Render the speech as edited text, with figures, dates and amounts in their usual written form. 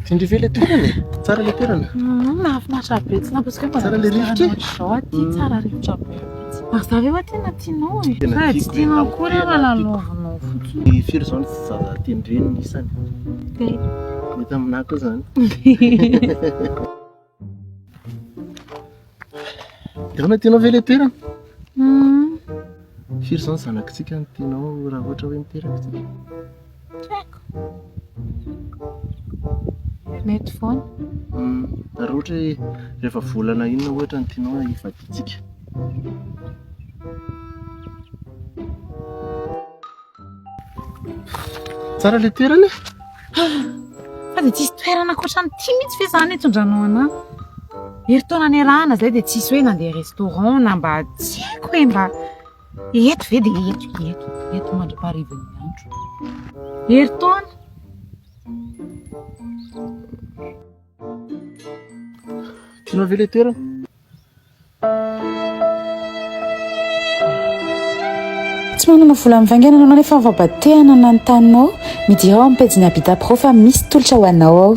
Tiandry ve ilay toerana e? Tsara ilay toerana? Mahafinaritra be, tsy nampoiziko hoe mbola Tsara ilay misy rivotra e? toerana ohatr'izao aty, tsara rivotra be mihitsy. Ary za ve hoa tena tianao e? Tena Sady tsy tiako e, tianao akory tena aho raha tiako. lalaovinao fotsiny. Firy izao ny zaza tendreny ny isany? Telo. Mety aminahy koa izany. Dia ahoana tianao ve ilay toerana? Firy izao ny zanakitsika no tianao raha ohatra hoe miteraka isika? Tsy haiko. Mety foana. Raha ohatra hoe rehefa volana inona ohatra no tianao hivadiantsika? Tsara ilay toerana e? Fa dia tsisy toerana ankoatran'ity mihitsy ve izany hitondranao anà? Herintaona niarahana izay dia tsisy hoe nandeha restaurant na mba tsy haiko hoe mba eto ve dia eto, eto, eto mandra-paharivan'ny andro. Herintaona. Tianao ve ilay toerana? Tsy manana vola mivaingana ianao nefa vao mba te hanana ny taninao? Midira ao amin'ny pejin'ny Habitat Pro fa misy tolotra ho anao ao.